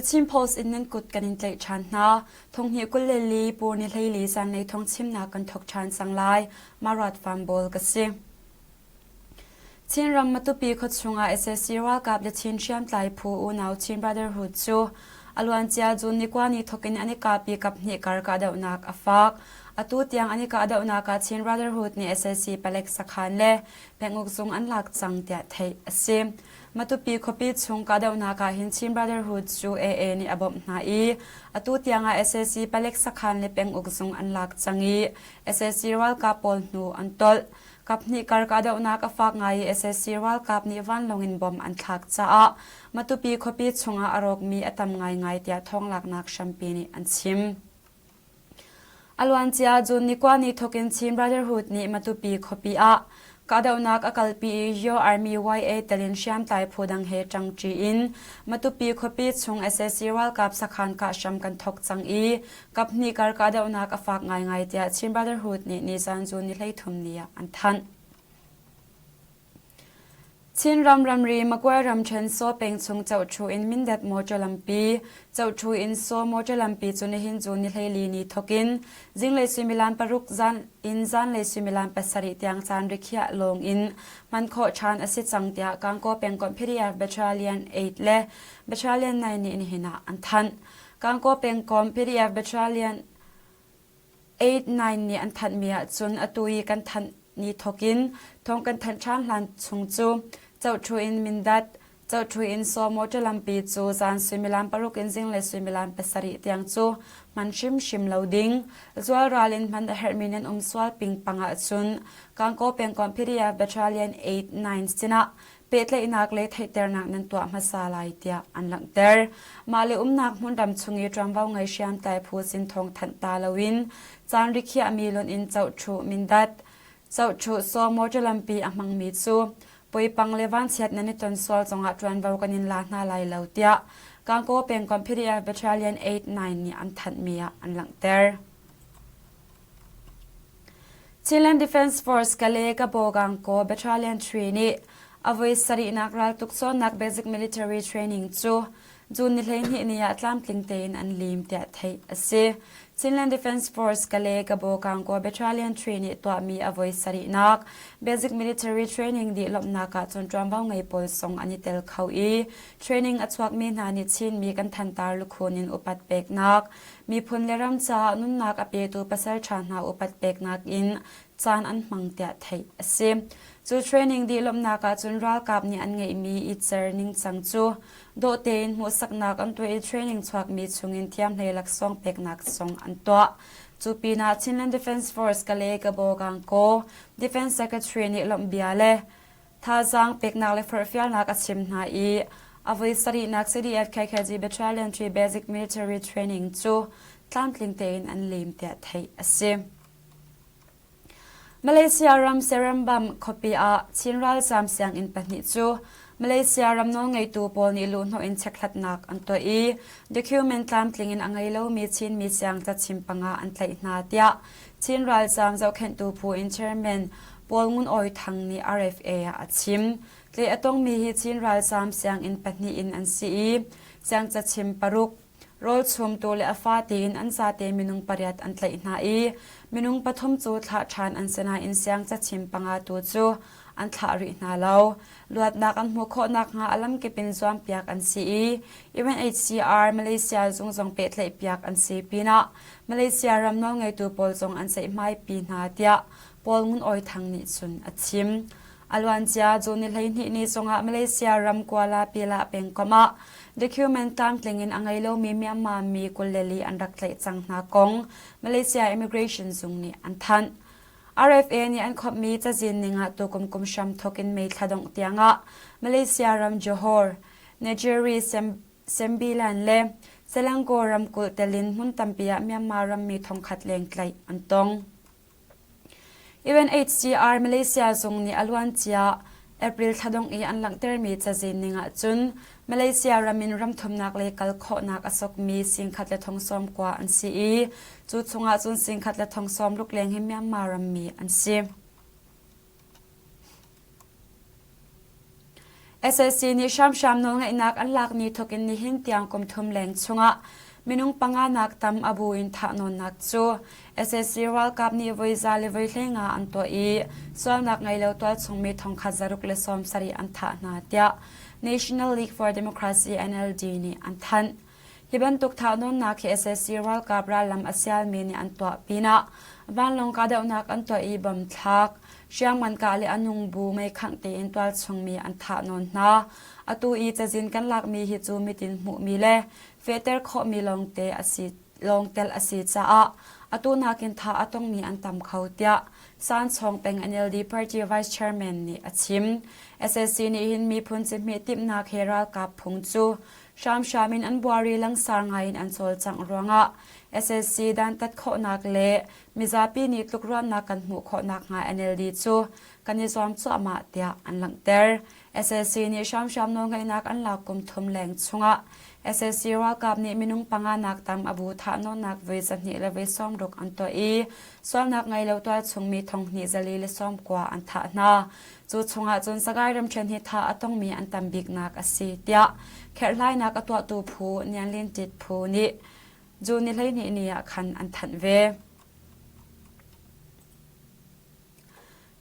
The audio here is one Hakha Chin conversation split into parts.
The Chin Post in nan kut kan in tlaih ṭhan hna. Thonghnih 22 pur ni 14 zanlei thawngchimnak kan thawk ṭhan cang lai. Marat Farm ka si. Chinram Matupi khuachung ah sac ralkap le Chin hriamtlai phu unau Chin Brotherhood cu a luancia June ni kua ni thawk in an i kap i kaphnih kar kahdohnak a fak. Atu tiang an i kahdohnak ah Chin Brotherhood nih sac palek sakhan le penguk zung an lak cang tiah theih a si. Matupi khuapi chung kahdohnak ah hin Chin Brotherhood cu AA nih a bawmh hna i atu tiang ah sac palek sakhan le penguk zung an lak cang i sac ralkap pawl hnu an tolh. Kaphnih kar kahdohnak a fak ngai i sac ralkap nih vanlawng in bomb an thlak caah Matupi khuapi chungah a rawkmi a tam ngaingai tiah thawnglaknak hrampi nih an chim. A luancia June ni kua ni thawkin Chin Brotherhood nih Matupi khuapi ah kahdohnak a kalpi i Yo Army YA telin hriamtlai phu dang he ṭangṭi in Matupi khuapi chung sac ralkap sakhan kah hram kan thawk cang i Kaphnih kar kahdohnak a fak ngaingai tiah Chin Brotherhood nih nizan June ni 13 ni ah an thanh. Chinram ramri Magway ramṭhen Saw peng chung Chohṭhu in Mindat mawṭaw lampi, Chohṭhu in Saw mawṭaw lampi cu nihin June ni 14 ni thawk in zinglei suimilam paruk zan in zanlei suimilam pasarih tiang caan rikhiah lawng in hman khawh ṭhan a si cang tiah Gangaw pengkomh PDF Battalion 8 le Battalion 9 nih nihin ah an thanh. Gangaw pengkomh PDF Battalion 8-9 nih an thanhmi ahcun atu i kan thanh ni thawkin thawng kan thanh ṭhan hlan chung cu Chohṭhu in Mindat, Chohṭhu in Saw motor lampi cu zan suimilam paruk in zinglei suimilam pasarih tiang cu hman hrimhrim lo ding. Zualral in hman a herhmi nan um sual pingpang ahcun Gangaw pengkomh PDF Battalion 8-9 sinah pehtlaihnak le theihternak nan tuah hmasa lai tiah an langhter. Mah le umnak hmunram chung i ṭuanvo ngei hriamtlai phu sin thawng thanh ta loin caan rikhiahmi lonh in cohṭhuh mindat, cohṭhuh saw motor lampi a hmangmi cu poipang le vanchiat nan i ton sual zongah ṭuanvo kan in la hna lai lo tiah Gangaw pengkomh PDF Battalion 8-9 nih an thanhmi ah an langhter. Chinland Defence Force Kale Kabogang-Kaw Battalion 3 nih a voi sarihnak raltuk cawnnak Basic Military Training cu June ni 12 ni ah tlamtling tein an lim tiah theih a si. Chinland Defence Force Kale Kabogang-Kaw Battalion 3 nih tuahmi a voi sarihnak Basic Military Training dih lawmhnak ah cun ṭuanvo ngei pawl zong an i tel kho i training a chuakmi hna nih Chinmi kan thantar lukhun in upat peknak Miphun le ram caah nunnak a petu pasalṭha hna upat peknak in caan an hmang tiah theih a si. Cu training dih lawmhnak ahcun ralkap nih an ngeihmi i cer ningcang cu dawh tein hmuhsaknak an tuah i training chuakmi chungin thiamhlei laksawng peknak zong an tuah. Cu pinah Chinland Defence Force Kale Gabo Gangkaw Defence Secretary nih lawmhbia le Thazaang peknak le forhfialnak a chim hna i a voi sarihnak CDF KKG Battalion 3 Basic Military Training cu tlamtling tein an lim tiah theih a si. Malaysia ram Seremban khuapi ah Chin ralzaam sianginn pahnih cu Malaysia ram nawlngeitu pawl nih luhhnawh in chekhlatnak an tuah i document tlamtling in a ngei lomi Chinmi siangcachim panga an tlaih hna tiah Chin ralzaam zohkhenhtu phu in chairman Paul Ngun Awi Thang nih RFA ah a chim. Tleh a tongmi hi Chin ralzaam sianginn pahnih in an si i siangcachim paruk, rawlchumtu le a fate in an zate minung pariat an tlaih hna i minung pathum cu thlah ṭhan an si nain siangcachim panga tu cu an thlah rih hna lo. Luatnak an hmuh khawh nakhnga a lamkip in zuampiak an si i UNHCR Malaysia zung zong pehtlaihpiak an si pinah Malaysia ram nawlngeitu pawl zong an ceihmaipi hna tiah Paul Ngun Awi Thang nih cun a chim. A luancia June ni 12 ni zongah Malaysia ram Kuala Pilah pengkomh ah document tlamtling in a ngei lomi Myanmar mi 24 an rak tlaih cang hna kong Malaysia Immigration zung nih an thanh. RFA nih an khawmhmi cazin ning ah tukum kum hram thawk in May thla dongh tiangah Malaysia ram Johor, Negeri Sembilan le Selangor ramkulh telin hmun tampi ah Myanmar rammi thongkhat leng tlaih an tong. UNHCR Malaysia zung nih a luancia April thla dongh i an langhtermi cazin ning ahcun Malaysia ram in ramthumnak lei kal khawhnak a sokmi singkhat le thong sawm kua an si i cu chungah cun singkhat le thong sawm ruk leng hi Myanmar rammi an si. SAC nih hramhram nawlngeihnak an lak ni thawk in nihin tiang kum thum leng chungah minung panga nak tam a bu in thahnawnnak cu sac ralkap nih voi za le voi hleinga an tuah i sualnak ngei lo tualchung mi thongkhat 170 an thah hna tiah National League for Democracy NLD nih an thanh. Hi bantuk thahnawnnak hi sac ralkap rallam a sialmi nih an tuah pinah vanlawng kahdohnak an tuah i bom thlak, hriamngan kah le a nung bu meikhangh tein tualchungmi an thahnawn hna. Atu i cazin kan lakmi hi cu mitin hmuhmi le fehter khawhmi lawngte a si lawng tel a si caah atu nakin thah a tongmi an tam kho tiah Sanchawng peng NLD party vice chairman nih a chim. SAC nih hin miphun cihmih timhnak he ralkap phung cu Hramhram in an buari langsar ngaiin an cawlcangh ruangah SSC dantat khawhnak le mizapi nih tlukruannak kan hmuh khawh nakhnga NLD cu kan i zuam cuahmah tiah an langhter. SSC nih hramhram nawlngeihnak an lak kum thum leng chungah SSC ralkap nih minung panga nak tam a bu thahnawnnak voi 2 le voi 60 an tuah i sualnak ngei lo tualchungmi thonghnih 490 an thah hna. Cu chungah cun Sagaing ramṭhen hi thah a tongmi an tam biknak a si tiah kherhhlainak a tuahtu phu Nianlin Tit phu nih June ni 12 ni ah khan an thanh ve.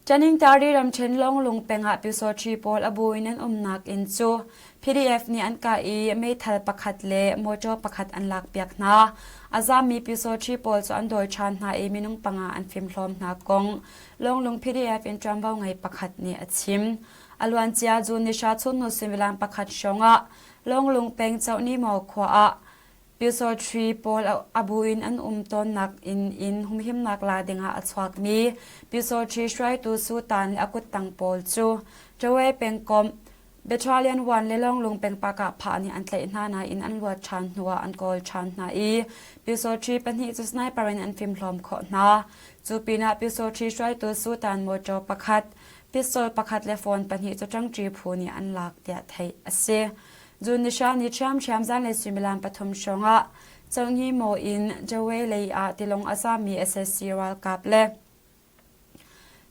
Taningtari ramṭhen Longlung peng ah Pyusawṭhi pawl a bu in an umnak inn cu PDF nih an kah i meithal pakhat le motor pakhat an lakpiak hna. A zaammi Pyusawṭhi pawl cu an dawi ṭhan hna i minung panga an fimhlawm hna kong Lawnglung PDF in ṭuanvo ngei pakhat nih a chim. A luancia June ni hra chunhnu suimilam pakhat hrawngah Lawnglung peng Cohnimaw khua ah Pyusawṭhi pawl a bu in an um tawnnak inn in humhimnak la dingah a chuakmi Pyusawṭhi hruaitu Sutan le a kuttang pawl cu Ṭawe pengkomh Battalion 1 le Lawnglung pengpak ah phah nih an tlaih hna nain an luat ṭhan hnuah an kawl ṭhan hna i Pyusawṭhi pahnih cu sniper in an fimhlawm khawh hna. Cu pinah Pyusawṭhi hruaitu Sultan mawṭaw pakhat, pistol pakhat le phone pahnih cu ṭangṭi phu nih an lak tiah theih a si. June ni hra ni ṭhiamṭhiam zanlei suimilam pathum hrawngah Congyi Maw in Jawe lei ah tilawng a zammi sac ralkap le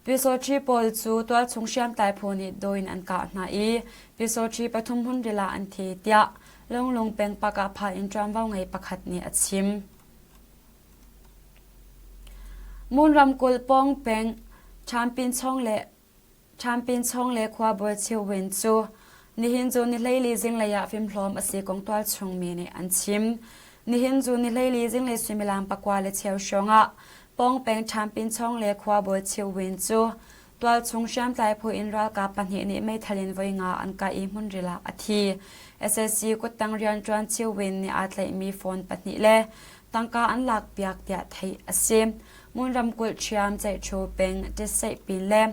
Pyusawṭhi pawl cu tualchung hriamtlai phu nih dawi in an kah hna i pyusawṭhi pathum hmunril ah an thi tiah Lunglung peng Pakahpha in ṭuanvo ngei pakhat nih a chim. Mon ramkulh pawng peng Ṭhampinchawng le khuabawi Chiu-win cu nihin cu ni 14 zinglei ah fimhlawm a si kong tualchung mi nih an chim. Nihin cu ni 14 zinglei suimilam pakua le cheu hrawngah pawng peng Ṭhampinchawng le khuabawi Chiu-win cu tualchung hriamtlai phu in ralkap pahnih nih meithal in voi nga an kah i hmunril ah a thi. SAC kuttang rianṭuan Chiu-win nih aa tlaihmi phone pahnih le tangka an lakpiak tiah theih a si. Ngun ramkulh ṭhiam Ceihṭhu peng Ṭitseihpin le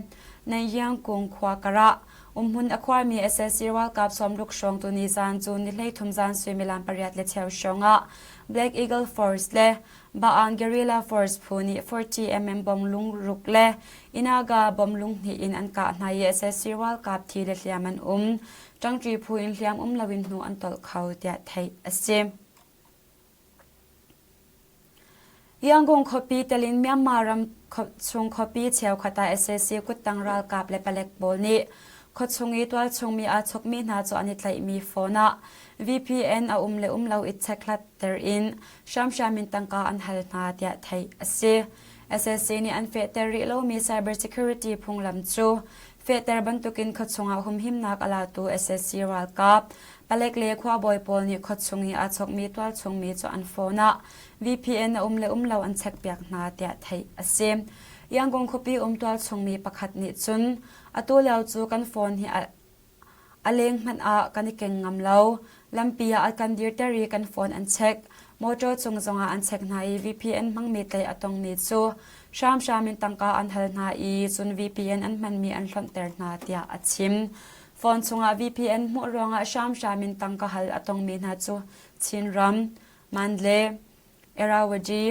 Naiyangkung khua karah umhmun a khuarmi sac ralkap sawmruk hrawng tuni zan cu ni 13 zan suimilam pariat le cheu hrawng ah Black Eagle Force le Ba'an Guerrilla Force phu nih 40 mm bom lungruk le Inaga bom lunghnih in an kah hna i sac ralkap thi le hliam an um. Ṭangṭi phu in hliam um loin hnu an tolh kho tiah theih a si. Yangon khuapi tel in Myanmar ram chung khuapi cheukhat ah sac kuttang ralkap le palek pawl nih khuachung i tualchungmi aa chokmi hna cu an i tlaihmi phone ah VPN a um le um lo i chekhlat-ter in hramhram in tangka an hal hna tiah theih a si. Sac nih an fehter rih lomi cyber security phunglam cu fehter bantukin khuachung ah humhimnak a latu sac ralkap Palek le khuabawi pawl nih khuachung i aa chokmi tualchungmi cu an phone ah VPN a um le um lo an chekpiak hna tiah theih a si. Yangon khuapi um tualchungmi pakhat nih cun atu lio cu kan phone hi a leng hmanh ah kan i keng ngam lo. Lampi ah a kan dirter i kan phone an check. Motor cung zongah an check hna i VPN hmangmi tlaih a tongmi cu hramhram in tangka an hal hna i cun VPN an hmanmi an hlonhter hna tiah a chim. Phone chungah VPN hmuh ruangah hramhram in tangka hal a tongmi hna cu Chinram, Mandalay, Irrawaddy,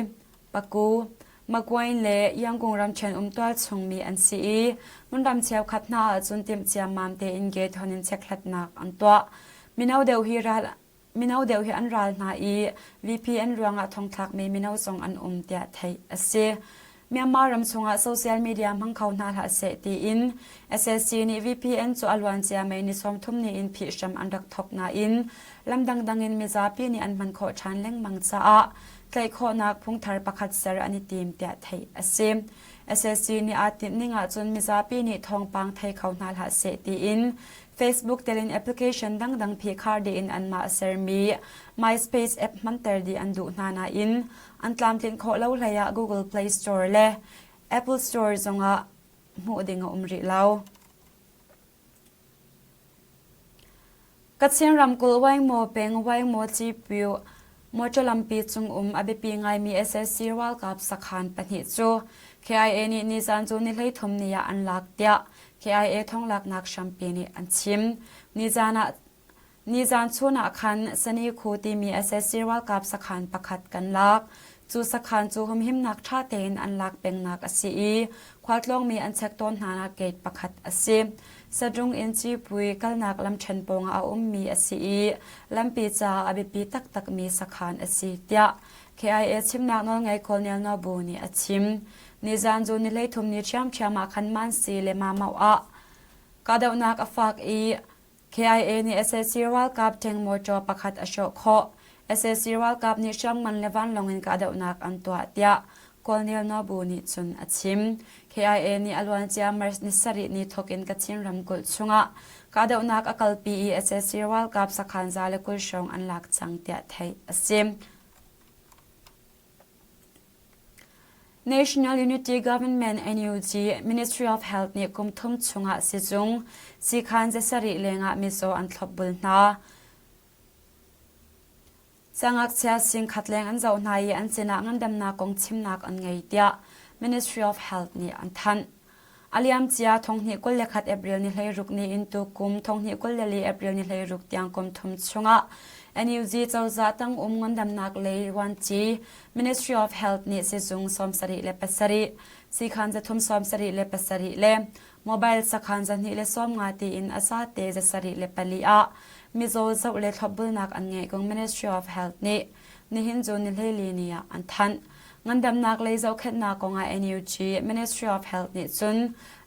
Paku, Magway le Yangon ramṭhen um tualchungmi an si i hmunram cheukhat hna ahcun timh ciammam tein gate hon in chekhlatnak an tuah. Mino deuh hi ral Mino deuh hi an ral hna i VPN ruangah thongthlakmi mino zong an um tiah theih a si. Myanmar ram chungah social media hmang kho hna hlah seh tiin SAC nih VPN cu a luancia May ni 30 ni in phih hram an rak thawk nain lam dangdang in mizapi nih an hman khawh ṭhan lengmang caah tlaih khawhnak phungthar pakhat ser an i tim tiah theih a si. SAC nih aa timh ning ahcun mizapi nih thawngpang thei kho hna hlah seh tiin Facebook telin application dangdang phihkhar dih in anmah sermi MySpace app hmanter dih an duh hna nain an tlamtlinh khawh lo hlei ah Google Play Store le Apple Store zongah hmuh ding a um rih lo. Kachin ramkulh Waingmaw peng Waingmaw Cipyu mawṭaw lampi cung um a biapi ngaimi SSC ralkap sakhan pahnih cu KIA nih nizan cu ni 13 ni ah an lak tiah KIA thonglaknak hrampi nih an chim. Nizan ah Nizan chun ah khan Sani Khu timi SSC ralkap sakhan pakhat kan lak. Cu sakhan cu humhimnak ṭha tein an lak pengnak a si i khualtlawngmi an chek tawn hnanak gate pakhat a si. Sadung in Cipui kalnak lamṭhen pawngah a ummi a si i lampi caah a biapi taktakmi sakhan a si tiah KIA chimnak nawlngei Colonel Nobu nih a chim. Nizan cu ni 13 ni ṭhiamṭhiam ah khan Mansi le Mamau ah kahdohnak a fak i KIA nih sac ralkap tank mawṭaw pakhat a hrawh khawh. Sac ralkap nih hriamngan le vanlawng in kahdohnak an tuah tiah Colonel Nobu nih cun a chim. KIA nih a luancia March ni sarih ni thawk in Kachin ramkulh chungah kahdohnak a kalpi i sac ralkap sakhan 120 hrawng an lak cang tiah theih a si. National Unity Government NUG Ministry of Health nih kum thum chungah sizung siikhan zasarih lengah mizaw an thlopbul hna. Siangngakchia singkhat leng an zoh hna i an sinah ngandamnak kong chimnak an ngei tiah Ministry of Health nih an thanh. A liamcia 2021 April ni 16 ni in tukum 2024 April ni 16 tiang kum thum chungah NUG cozah tangum ngandamnak lei vuanci Ministry of Health nih sizung 77 siikhan zathum 77 le mobile sakhan 250 tiin a zate 74 ah mizaw zoh le thlopbulnak an ngeih kong Ministry of Health nih nihin June ni 14 ni ah an thanh. Ngandamnak lei zohkhenhnak kongah NUG Ministry of Health nih cun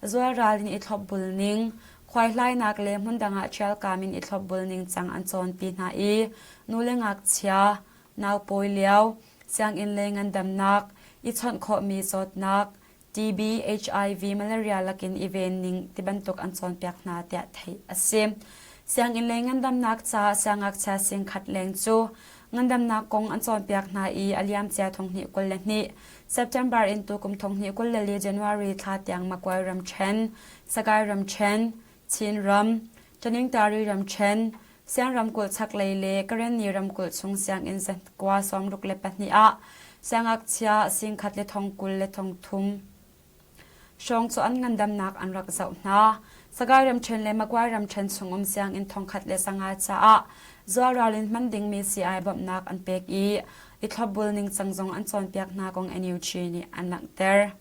zualral in i thlopbul ning, khuaihlainak le hmundang ah ṭhialkam in i thlopbul ning cang an cawnpi hna i nu le ngakchia, naupawi lio, sianginn lei ngandamnak, i chawnh khawhmi zawtnak, TB, HIV, malaria lakin i ven ning tibantuk an cawnpiak hna tiah theih a si. Sianginn lei ngandamnak caah siangngakchia singkhat leng cu ngandamnak kong an cawnpiak hna i a liamcia 2022 September in tukum 2024 January thla tiang Magway ramṭhen, Sagaing ramṭhen, Chin ram, Taningtari ramṭhen, Siang ramkulh chaklei le Karenni ramkulh chung sianginn zakua 62 ah siangngakchia singkhat le thong 23 hrawng cu an ngandamnak an rak zoh hna. Sagaing ramṭhen le Magway ramṭhen chungum sianginn 1005 caah zualral in hman dingmi sii-ai bawmhnak an pek i i thlopbul ningcang zong an cawnpiak hna kong NUG nih an langhter.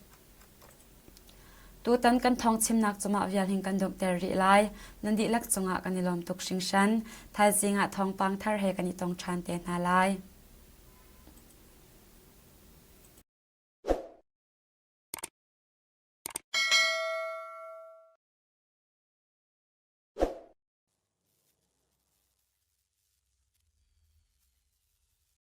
Tutan kan thawngchimnak cu mah vial hin kan donghter rih lai. Nan dihlak cungah kan i lawm tuk hringhran. Thaizing ah thawngpang thar he kan i tong ṭhan te hna lai.